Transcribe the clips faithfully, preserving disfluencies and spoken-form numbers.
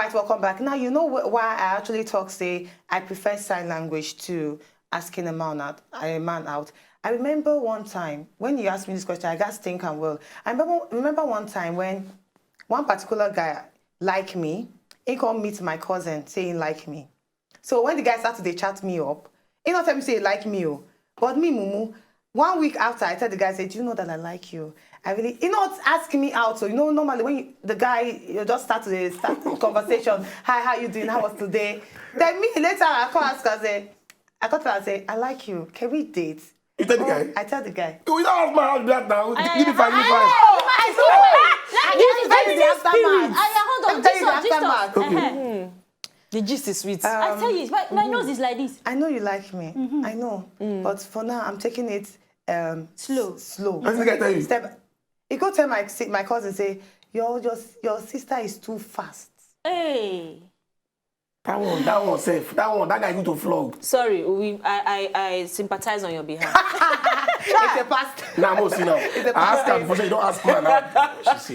Right, welcome back. Now, you know wh- why I actually talk say I prefer sign language to asking a man out. A man out. I remember one time when you asked me this question, I got think and well. I remember, remember one time when one particular guy like me, he come meet my cousin saying like me. So when the guy started to chat me up, he not tell me say he like me, oh. But me, Mumu, one week after, I tell the guy, say, "Do you know that I like you?" I really, he not ask me out. So, you know, normally when you, the guy, you just start to start the conversation. "Hi, how you doing? How was today?" Then me later, I call ask her, say, I call her and say, "I like you. Can we date?" You tell the guy? I tell the guy. We don't have my house that now. Give me five, give me five. I know. I know. This is the aftermath. Aya, hold on. Let me tell you the Jesus, Jesus. Aftermath. Uh-huh. The gist is sweet. I tell you, my, my nose is like this. I know you like me. I know. But for now, I'm taking it um, Slow. Slow. What did the guy tell you? Step. He go tell my si- my cousin say, "Your your your sister is too fast." Hey. That one, that one safe. That one, that guy going to flog. Sorry, we I, I I sympathize on your behalf. It's a past. Now I'm see now. I ask her before say you don't ask man now. She say.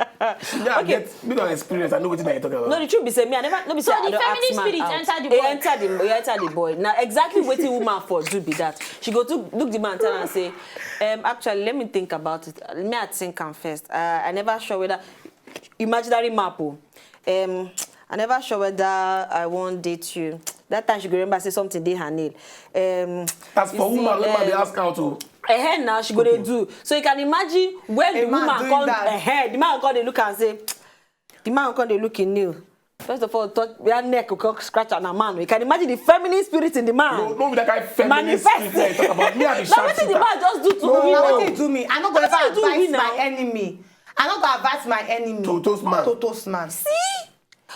Yeah, I get me don't experience. I know what I talk about. No, the truth be say me, I never no be say So I the don't ask feminine man spirit out. Enter the He boy. Enter the he enter the boy. Now exactly what the woman for do be that. She go to look the man tell and say, um, actually let me think about it. Let me I think am first. Uh, I never sure whether imaginary map. Oh. Um, I never sure whether I won't date you. That time she go remember say something dey her nail. Um, As you for see, woman, woman they um, ask out to. Ahead now she go dey do. So you can imagine when A the man woman doing come that. Ahead, the man come dey look and say, the man come dey look in nail. First of all, talk where neck will come scratch and a man. You can imagine the feminine spirit in the man. No, no, be that kind of feminine Manifest. Spirit that you talk about. Me, I be Now sharp what did the shooter. man just do to No, me? no, no. What did he do me? I not gonna ever What did he do advise me my now? Enemy. I not gonna advise my enemy. To toast man. To toast man. See?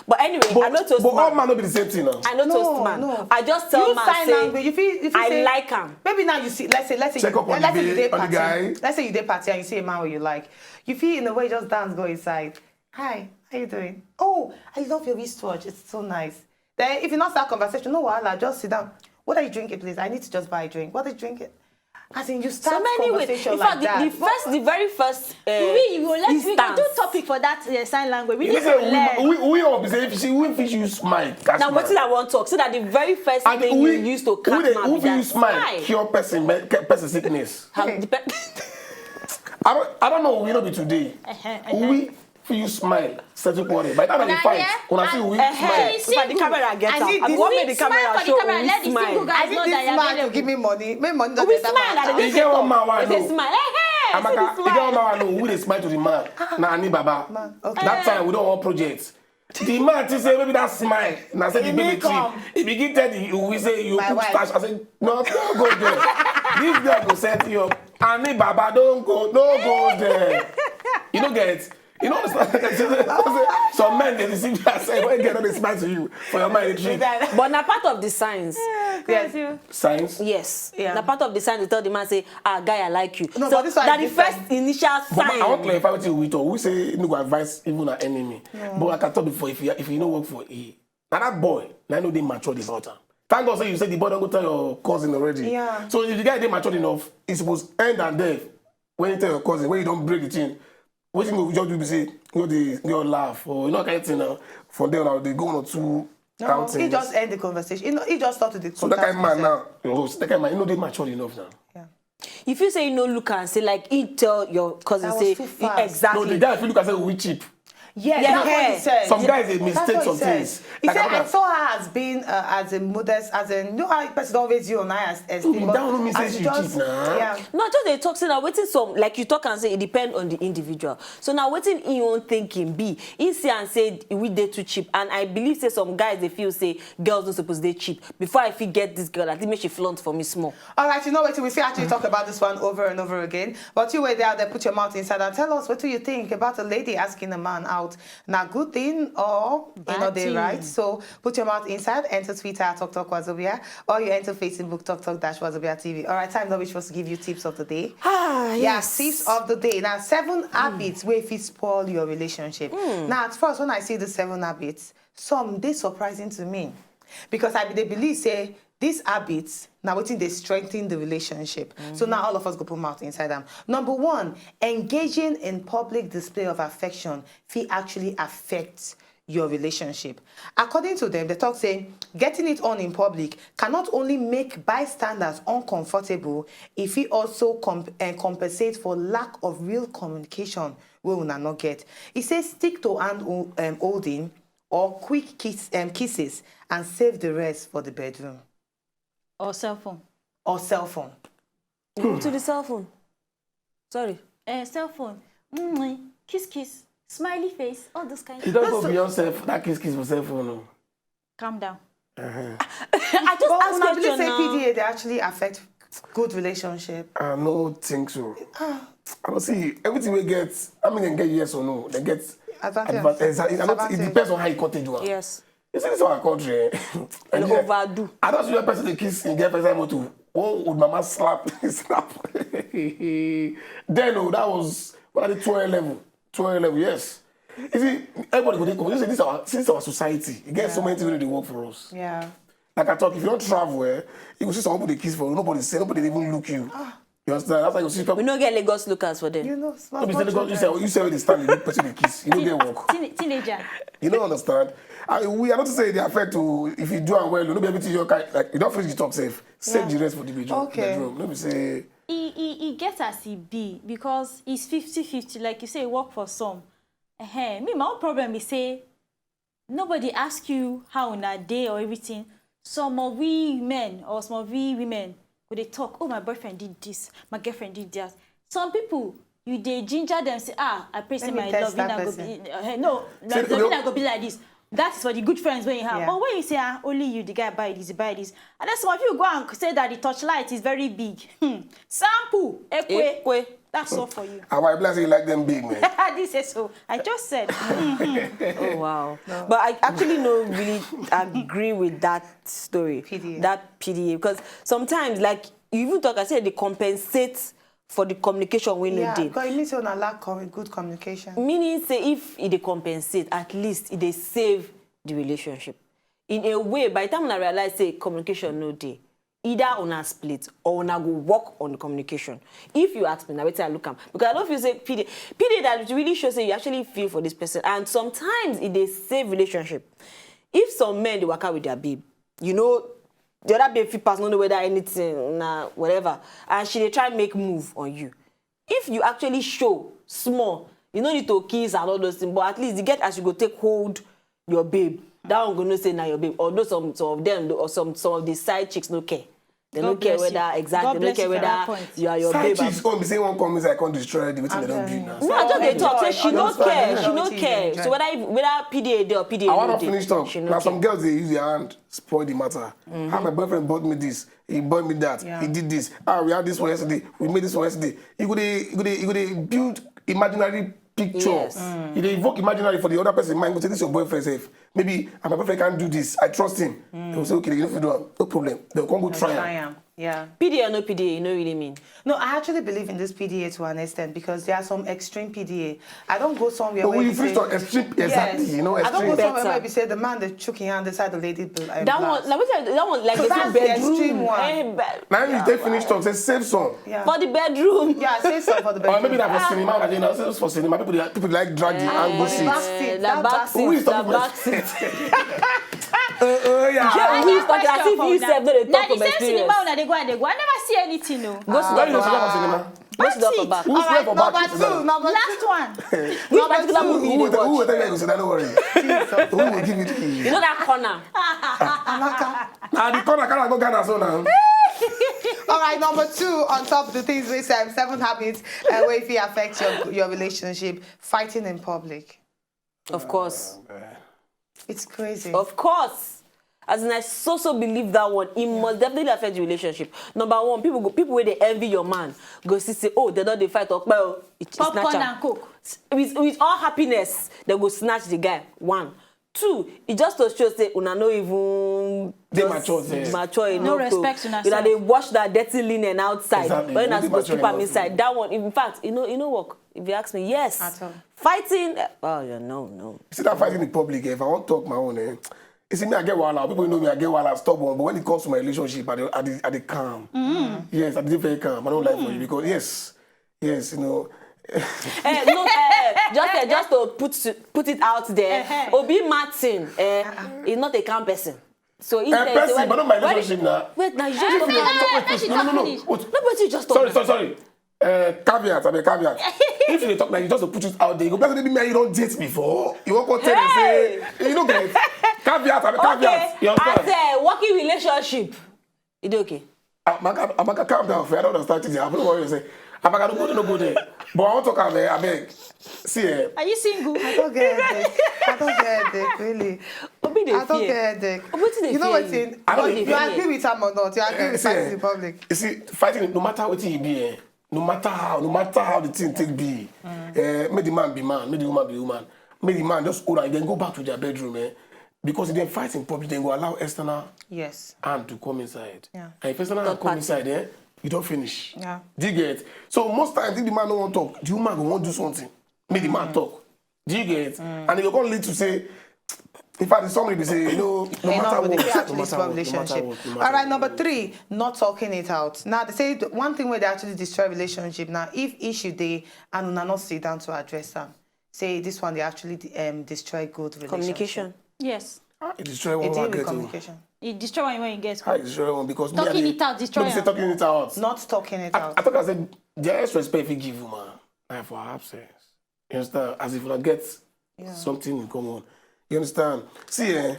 But anyway, I But, no toast but all man. Man no be the same thing now. I no No, toast man. No. I just tell You man sign say language. If you, if you I say, like am. Maybe now you see. Let's say, let's say, Check up on let's the say you day, dey on the party. Guy. Let's say you dey party and you see a man where you like. You feel in a way just dance go inside. "Hi, how you doing? Oh, I love your wristwatch. It's so nice." Then if you not start conversation, no wahala, just sit down. "What are you drinking, please? I need to just buy a drink. What are you drinking?" As in, you start So many ways. conversation In like fact, the, that. the first, the very first. Uh, We will let we go do instance. Topic for that uh, sign language. We You need say to we, learn. we, we all be say if she we fit use smile catch Now man. What did I want talk? So that the very first And thing we, you use to we catch dey- man we be fit that use smile smile. Cure person, man, ca- person sickness. How- Okay. depend- I don't, I don't know. We no be today. We fit use smile settle quarrel. By the time we Una fight, hear? Una see we Eh, smile. eh, if I the camera get I am, need I this want make big the camera Smile for show the camera. we Let the single smile. guys I need know this that you are man to available. Give me money. Make money don't We enter smile my and account. You get one man why It's a no. Smile. Hey, hey, Amaka, see you the get one smile. man why no. We dey smile to the man. Na Ani Baba. Man, okay. That time we don't want project. The man to say maybe that smile. And I said the He baby may trip. Come. He begin tell the we say you My put wife. stash. I said no, don't go there. This girl go set you up. Ani Baba don't go, don't go there. You don't get it. You know, some men they deceive you. I say when girl don't smile to you for your mind trip. But na part of the science. Yes. Science. Yes. Yeah. Na part of the science they tell the man say, ah, guy, I like you. No, So but this one that is the first different. Initial But sign. I want to clarify with you, Wito. We say no go advise even an enemy. But like I told before, if you if you no work for a now that boy, now know they matured about him. Thank God say you said the boy don't go tell your cousin already. Yeah. So if the guy they matured enough, it's supposed end and death. When you tell your cousin, when you don't break the chain, what you go just do be say, you know they they all laugh or you know kind of thing now. From there now they go on two No, outings. He just end the conversation. You know, he just stopped the So that kind of man now, you know, that kind of man, you know they matured enough now. Yeah. If you say you no look and say like he tell your cousin That was say too he- fast. Exactly. No, the guy if you look and say we cheap. Yes, Yeah, that's what yeah. he said. Some guys they That's mistake what he some said. things. He Like, said, I'm "I not- saw her as being uh, as a modest, as a no, I person don't raise you on high as esteem." No, But that one mean say as you just- cheat now. Yeah. No, just they talk say that waiting some like you talk and say it depend on the individual. So now waiting in your own thinking be he see and say we dey too cheap, and I believe say some guys they feel say girls don't suppose they cheap. Before I fit get this girl, I think make she flaunt for me small. All right, you know what? We fit actually talk about this one over and over again. But you were there, there, put your mouth inside and tell us what do you think about a lady asking a man out. Now, good thing or you know Bad they thing. Right. So put your mouth inside. Enter Twitter at Talk Talk Wazobia or you enter Facebook Talk Talk Dash Wazobia T V. All right, time now we supposed to give you tips of the day. Ah, Yeah, tips of the day. Now, seven habits where if it spoil your relationship. Now, at first when I see the seven habits, some they surprising to me because I they believe say these habits now wetin dey strengthen the relationship. So now all of us go put mouth inside them. Number one, engaging in public display of affection fit actually affect your relationship. According to them, they talk say getting it on in public can not only make bystanders uncomfortable, if it also comp- and compensate for lack of real communication wey una no get. E say stick to hand ho- um, holding or quick kiss, um, kisses and save the rest for the bedroom Or cell phone. or cell phone. Go to the cell phone. Sorry. Uh, cell phone. Mm, kiss, kiss. Smiley face. All those kind You of don't go beyond self that kiss kiss for cell phone. No. Calm down. I just But asked una believe question say now. P D A dey actually affect good relationship. I no think so. I don't see everything we get. I mean, they get yes or no. They get Advantage. advantage. Exactly. I don't, it Disadvantage. Depends on how you cut it down. Yes. You see this our country. Eh? And And yet, overdo. I don't see a person they kiss in girlfriend motor. Oh, would mama slap? Slap. Then oh, that was what are the twelve level? Twelve level, yes. You see, everybody go take you see this our since our society. You get so many things wey dey work for us. Yeah. Like I talk, if you don't travel, eh, you go see some people they kiss for nobody say nobody dey even look you. You understand? That's why you see We people. no get Lagos lookers for them. You know, small, No be small say because you children. say you say the stand, you person they kiss. You don't get work. Teen- teenager. You don't understand. I, we are not to say they affect to if you do am well, you know, be able to your kind like you don't finish the talk safe. Save Yeah. The rest for the bedroom. Okay. Bedroom. Let me say E e e get as e be because it's fifty fifty, like you say, e work for some. Ehen, me, my own problem is say nobody ask you how una dey or everything. Some of we men or some of we women go dey talk, oh, my boyfriend did this, my girlfriend did that. Some people, you dey ginger them, say, ah, I pray say Let me my test loving that go person. be, uh, no, Say, loving go be like this. That is for the good friends when you have. Yeah. But when you say, ah, only you, the guy buy this, buy this, and then some of you go and say that the torchlight is very big. Hmm. Sample, ekwe. Ekwe. That's all for you. Our blessing you like them big man. This is so. I just said. Oh wow. But I actually no really agree with that story. P D A. That P D A because sometimes like you even talk, I said they compensate for the communication wey no Yeah, dey. Because it means say una lack com- good communication. Meaning say if e dey compensate, at least e dey save the relationship. In a way, by the time una realize say communication no dey, either una split or una go work on the communication. If you ask me, na wetin I look am because I don't feel say P D A, P D A that really shows say you actually feel for this person, and sometimes e dey save relationship. If some men dey waka with their babe, you know, the other babe fit pass, no know whether anything na whatever, and she dey try make move on you. If you actually show small, you no need to kiss and all those things, but at least you get as you go take hold your babe. That one go know say na your babe. Although some some of them do- or some some of the side chicks no care. They no God care bless you. Whether exactly God they no bless care you for that whether point. You are your Side babe. chicks own be say one come inside come destroy the wetin they don't do now. No, I just dey talk say she no Understand. care. She no Understand. Care. So whether whether P D A dey or P D A I no want to dey, finish talk. She no Now some care. Girls they use their hand spoil the matter. How my boyfriend bought me this, he bought me that, Yeah. He did this. Ah, we had this one yesterday. We made this one yesterday. You go dey, you go dey, you go dey build imaginary picture. Yes. You dey evoke imaginary for the other person mind. Go say this your boyfriend safe. Maybe ah, my boyfriend can't do this. I trust him. They will say okay, you know if you do am, no problem. They will come go try Try am. am. Yeah. P D A or no P D A, you no really mean. No, I actually believe in this P D A to an extent because there are some extreme P D A. I don't go somewhere No, where we you finish say, on extreme yes, exactly. You know, I don't go extreme. Somewhere Better. Where we say the man dey chook him hand inside the lady bl- uh, That blouse. One, like we said, that one like So the that's the bedroom. Extreme one. Eh, be- Now you take finish talk. Say save some. Yeah. For the bedroom. Yeah, say so for the bedroom. Or maybe that for cinema. That you know, say for cinema. People, they- people like drag the Eh, angle the seat. back seat, The that back back seat. Who is The talking back about- seat. Oh, oh, yeah. Yeah, who is talking as if you sef no dey talk from Now the same cinema experience. Una dey go and dey go. I never see anything. No. Go sit Why you down sit for down for back. Cinema? Go sit down for Who back. swear for back? Number two, number Last two. One. Which particular movie you Who dey will tell who will watch? tell you say that no worry? Who will give you the key? You know that corner. Now the corner can I go Ghana so now. All right, number two on top of the things we said, seven habits uh, where if it affects your, your relationship, fighting in public. Of course. It's crazy. Of course. As in, I so so believe that one. It must definitely affect the relationship. Number one, people go, people where they envy your man go see say, oh, they don't they fight up, well, it, Popcorn snatch am. And coke. With, with all happiness, they go snatch the guy. One, two, it just to show say una no even They just mature, yes. Mature enough. No To- respect una You know self. They wash that dirty linen outside. Exactly. When They I dey supposed to mature keep am enough. Inside, that one, in fact, you know, you know work. If you ask me, yes. At all. Fighting, eh, oh yeah, no, no. See that fighting in public. Eh, if I want to talk my own, eh, you see me, I get wahala. People know me, I get wahala, stubborn. But when it comes to my relationship, I dey, I dey, I dey calm. Yes, I dey very calm. I don't like for you because yes, yes, you know, Eh, no, eh, just eh, just to put put it out there, Obi Martin eh, is not a calm person. So he A person, but not my relationship now. Wait, now you just If you dey talk, wait, wait, no, no, no, no. Wait. No, but you just Sorry, talk. Sorry, sorry. Uh, caveat, I mean caveat. If you dey talk like you just to put it out there, you go be like say maybe you don date before. You wan come tell me say you no get caveat, I mean caveat. Okay, You as understand? A working relationship, e dey okay. Amaka, Amaka, calm down. I don't understand things. I don't know what you say. Amaka, no go there, no go there. But I wan talk am, eh, abeg. See, eh, Are you single? I don't get headache. I don't get headache, really. Obi dey I don't fear. get headache. Wetin dey You know fear wetin? I don't You dey agree with am or not? You agree with See, fighting eh, in public? You see, fighting, no matter wetin e be, eh, no matter how, no matter how the thing take be, eh, make the man be man, make the woman be woman, make the man just hold am, then go back to their bedroom, eh, because if dem fight in public, dem go allow external Yes. hand to come inside. Yeah. And if external hand Third come party. Inside, eh, you don finish. Yeah. Do you get? So most times, if the man no wan talk, the woman go wan do something, make the man talk. Do you get? And e go come lead to say, in fact, the summary be say, you know, no You matter know, what, they no actually matter spoil what, no matter relationship. what, no matter All right, what. Number three, not talking it out. Now they say the one thing where they actually destroy relationship. Now, if issue they and una not sit down to address them, say this one they actually um, destroy good relationship. Communication. Yes. Ah, e destroy They one deal man with get o. Communication. You destroy one when you get How school. E destroy one because me, I Talking dey- it out, destroy No be say am. Talking it out. Not talking it I, out. I talk I say the highest respect if you give woman. Na for her absence. You understand? As if una get Yeah. something in common. You understand? See, eh,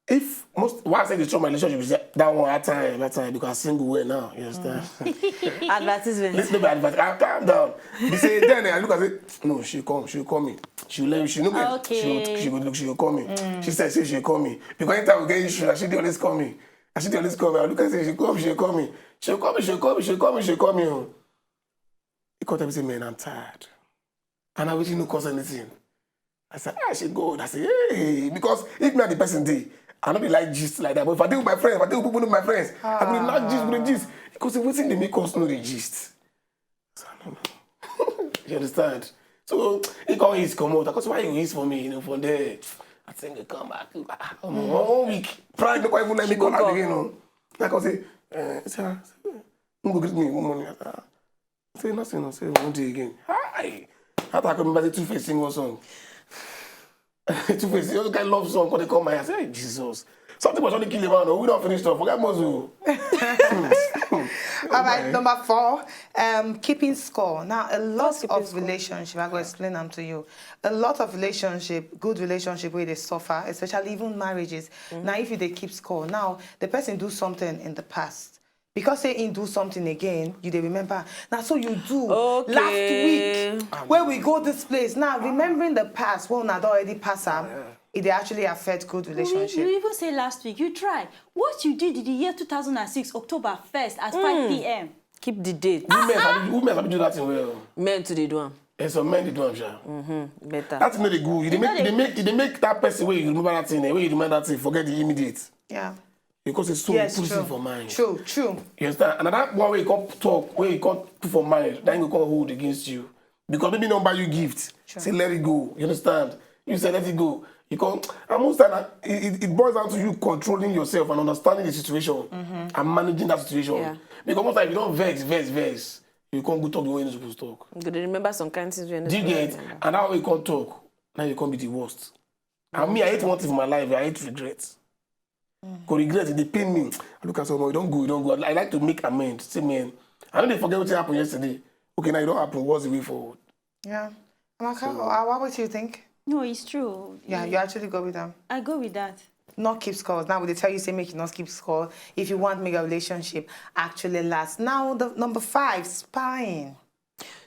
if most why I say destroy my relationship is that one at time, that time because I single well now. You understand? Advertisement. Listen to me, advert. Ah, calm down. They say then eh, I look at it. No, she come, she call me. She let me. She no get. She Okay. go, she go look. She go call me. She said, say she call me because anytime we get issue, she dey always call me. And she dey always call me. I look at say she call me, she call me. She call me, she call me, she call me, she call me. Oh. He come tell me say, man, I'm tired. And I really no cause anything. I said, ah, she go. I said, hey, because if me and the person dey, I no be like gist like that. But if I dey with my friends, if I dey with people, my friends, I go dey like gist, go dey gist. Because wetin dey make us no dey gist. I said, no, no. You understand? So he come ease comot. I come say, why you ease for me? You know, from there, I think I come back. Ah, um, one, one week, pride no come even let me call her again. No. I come say, eh, sir, who go greet me one morning? I say, ah. Say nothing, no, say one day again. Hi! How I come remember say Two Face sing one song. Two Face, you kind love song, come dey come my, I say, hey, Jesus. Something must only kill a man, oh, we don't finish stuff. Forget Mozu. All right, number four, um, keeping score. Now, a lot What's keeping of score? Relationship, I go explain them to you. A lot of relationship, good relationship where they suffer, especially even marriages. Now, if you they keep score, now the person do something in the past. Because say he do something again, you they remember. Now, so you do. Okay. Last week, where we go this place, now remembering the past, well, not already pass am, it dey actually affect good You, relationship. You even say last week, you try. What you did in the year two thousand six, October first at five p.m. Keep the date. Women, sabi, women sabi do that thing well. Men too dey do am. And some men dey do am, sha. Better. That thing no dey good. You dey make, you dey make, you dey make that person wey you remember that thing, eh, wey you remember that thing, forget the immediate. Yeah. Because it's so Yes, put true. It for mind. True, true. You understand? Another one wey you come talk, wey you come put for mind, then you come hold against you. Because maybe nobody buy you gift. Say let it go. You understand? You say let it go. You come, and most time, uh, it, it- it boils down to you controlling yourself and understanding the situation and managing that situation. Yeah. Because most time, if you don't vex, vex, vex, you can't go talk the way you're supposed to talk. You go dey remember some kind things wey you no Do you suppose get? remember. And now you can't talk. Now you can't be the worst. And me, I hate one thing for my life. I hate regret. Go regret, it dey pain me. I look at someone, you don't go, you don't go. I like to make amends. Say, man, I don't dey forget what happened yesterday. Okay, now you don't happen. What's the way forward? Yeah. Amaka, uh, what would you think? No, it's true. Yeah, you actually go with them. I go with that. Not keep scores. Now, would they tell you, say, make you not keep score if you want make a relationship actually last? Now, the number five, spying.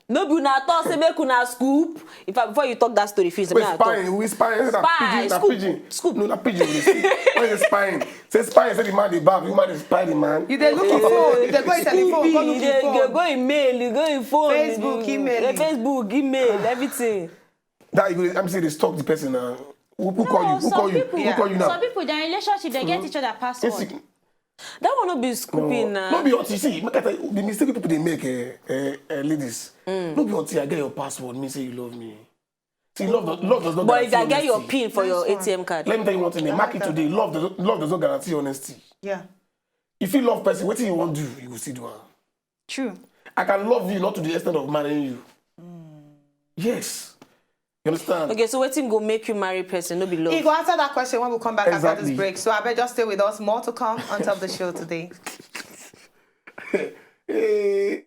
No be una talk say make una scoop. In fact, before you talk that story finish, Wait, make I talk. spying, we spying. Is that Spy, pidgin? That scoop, pidgin. Scoop. No, that pidgin. We dey see. When you spying, say spying. Say the man dey baff. You man dey spy the man. You dey look for phone. You dey go inside the phone. Go Scoopy, look you dey for you phone. go email, you go in phone. Facebook, you, email. eh, Facebook, email, everything. That you go, I'm saying they stalk the person now. Who, who call you? Who Some call you? people, Who Yeah. call you now? Some people, their relationship, they get each other password. It's- That one no be scooping No, na. No be until, see, make I tell you, the mistake people dey make, eh, eh, eh, ladies. No be until I get your password, mean say you love me. See, love, does- love does not. But if guarantee I get your honesty. pin for your Nice one. A T M card. Let me tell you one thing. eh, Mark it today. Love does, love does not guarantee honesty. Yeah. If you love person, what you want do, you go still do am. True. I can love you not to the extent of marrying you. Yes. You understand? Okay, so wetin go make you marry person? No be love. He go answer that question when we come back after Exactly. This break. So I bet just stay with us. More to come on top of the show today. Hey.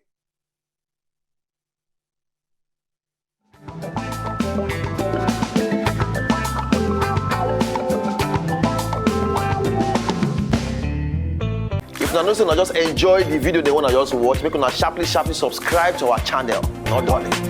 If una know say una just enjoy the video they wanna just watch, make una sharply sharply subscribe to our channel. Not done.